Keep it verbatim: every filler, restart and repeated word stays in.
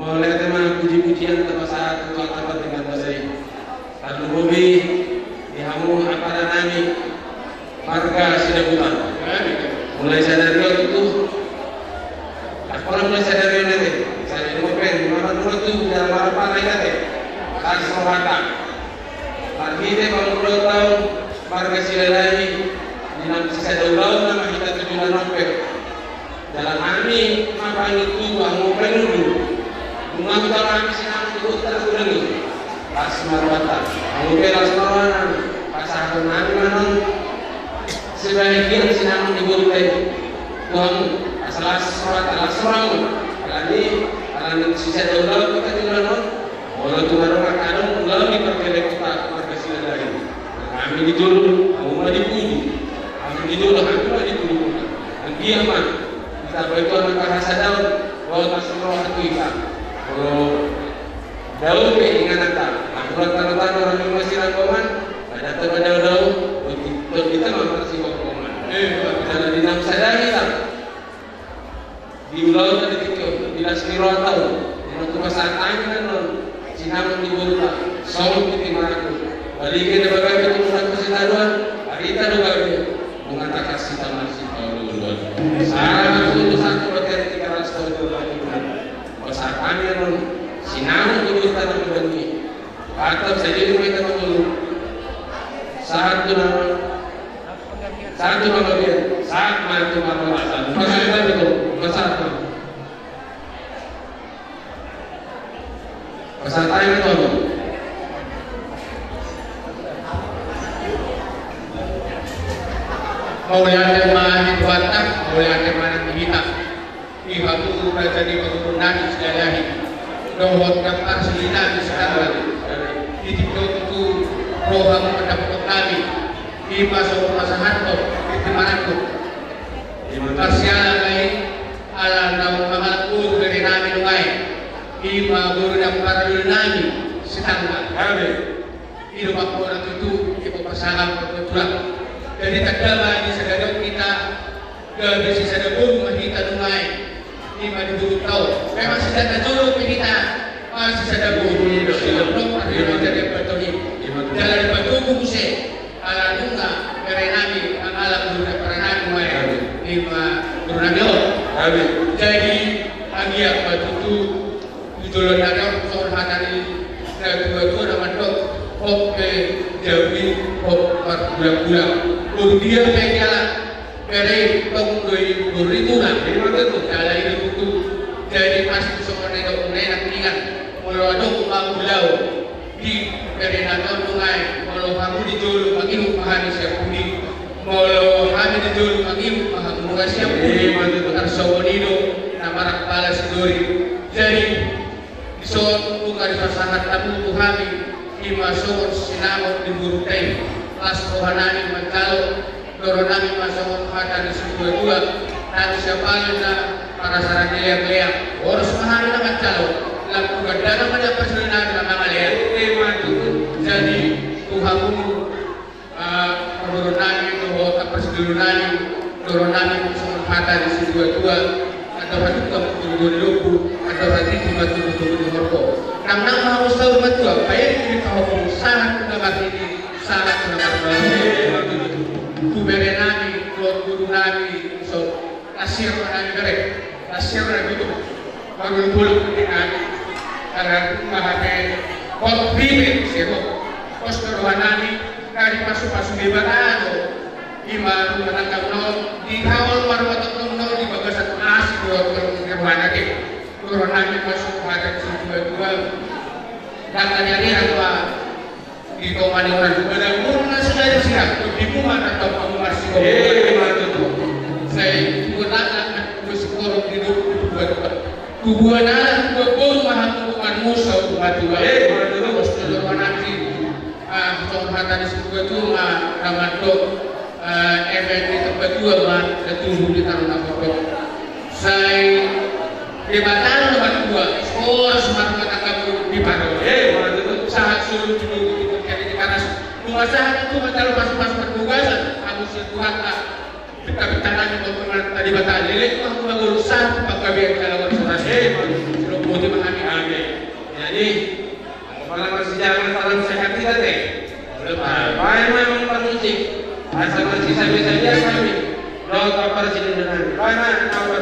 Mauliate ma puji-pujian tapasahat tu Amanta Debata i. Tarlumobi di hamu ampara nami marga Sidabulan. Mulai sadari on tutu, ah, mulai sadari on ate. Sadari on pe, mama dulu tu, dalam marapana ate. Tadi sohata. Marhite pangulon taon marga Silalahi, di na sisada ulaon nama hita tu joloan on pe. Jala hami ma pangido tu hamu pangido. Nunga hutangihon hami sinamot ni boruta na godang i. Las ma rohanta. Hamu pe las ma roham. Pasahaton nami ma annon sebagian sinamot ni boruta i tu hamu. Asa las rohanta, las roham. Alani, alani sisada ulaon hita tu joloan on. Molo tung adong angka na ulaon di pargelek hita marga Silalahi. Hami di jolo, hamu ma di pudi. Hamu di jolo, hami ma di pudi. Anggiat ma hita paboa angka hasadaon, boha na sumorop tu hita. Molo dao pe ingananta, aturan tano-tano hami ma siranggoman, pada tano dao-dao, tondinta ma marsiranggoman. Eh, tano di na sadari ta. Di ulaon na di tingki on, di las ni rohanta on, di na tupa saat angin annon, sinamot ni boruta, songon tintin marangkup. Baliga na bagabe tu muna tu sitadoan, barita do gabe, mengatakan sita masih tahu duluan. Salah satu satu materi tiga ratus tahun dua puluh lima. Pas saat angin annon, sinamot ni boruta na godang i. Mantap, sadia do hita mangolu. Sahat tu nama. Sahat tu nama dia. Sahat ma tu nama. Pasahat ma tu. Pasahat ma. Pasahat ma tu. Mauliate ma di Tuhanta, mauliate ma di hita. Di hamu raja ni pangulon nami Silalahi dohot na parsilinami Sitanggang. Di tingki on tutu ro hamu mandapothon hami, i ma songon pasahathon tintin marangkup. Parsiala ma i ala naung mangalap boru bere nami nuaeng, i ma boru ni ampara doli nami Sitanggang. I do pangkola tutu, i do pasangan pangkola. Jadi tanda ma di sadari on hita gabe sisada boru ma hita nuaeng. I ma di boru taon. Memang sisada jolo pe hita, ah, sisada boru. Sisada boru. Jadi apa tadi? Jala dipatogu muse. Ala nunga bere nami mangalap boru ni ampara nami nuaeng. I ma boru nami on. Jadi anggiat ma tutu. Di joloan on songon hata ni natuatua na mandok, hot pe jabu i, hot margulanggulang. Boru dia pe jala bere i tong do i boru ni tulang. Jala i do tutu. Jadi pasti songon na nidok ni na tulang. Molo adong ma ulaon di bere nami on nuaeng, molo hamu di jolo mangihut ma hami sian pudi. Molo hami di jolo mangihut ma hamu nuaeng sian pudi. Tarsongon i do na marapala sidoli. Jadi dison nunga dipasahat hamu tu hami, i ma songon sinamot ni boruta i. Las roha nami manjalo, doro nami ma songon hata ni situatua, nang siapali na parasarani leangleang. Horas ma hami na manjalo, lam tu gandana ma na parsilinami na mangalean. Jadi tu hamu, ah, parboru nami dohot parsidoli nami, doro nami ma songon hata ni situatua, andor haduka ma tubu ni lombu, andor hatiti ma tubu-tubu ni horbo. Nangnang ma hamu saur matua, baen hami pahohom sahat tu na marnini, sahat tu na marnono. Tu bere nami dohot boru nami, so, Las roha nami bere, las roha nami tutu. Baru bulung di nami. Karena rumah hape, hot bibe sebo. Pos roha nami, dari pasu-pasu Debata do. I ma rumah tangga muna on, di haol ma rumah tangga muna on, di bagasan asi do, kalau mungkin roha nami. Roha nami masuk pada si dua-dua. Dan tadi hari apa? Di tonga ni onan, badanmuna suda disirang, di muna na tau hamu marsikopo. Eh, ima tutu. Sai tubuan anak, tubuan sikorop di dok, tubuan anak, tubuan boru ma hamu, tubuan musa, tubuan tua. Eh, ima tutu. Bos tu dok mananti. Ah, tong hata di situa tu ma, na mandok. Eh, eme di tempat dua ma, na tubu di tano na porok. Sai di batang na dua, horas ma rumah tanggamu di paro. Eh, mana tu? Sahat solu tu di tempat di karas. Rumah sahat itu mata lepas-lepas pertugasan, harus ya Tuhan lah. Kita bicara di pemerintahan di batang lele itu aku bangun satu panggabean kalau harus. Eh, mana tu? Sudah mau terima kasih. Amin. Jadi, Kepala persidangan dalam sehat kita teh. Baik memang permusik. Asal masih sampai saja kami. Doa persidangan. Baik, apa?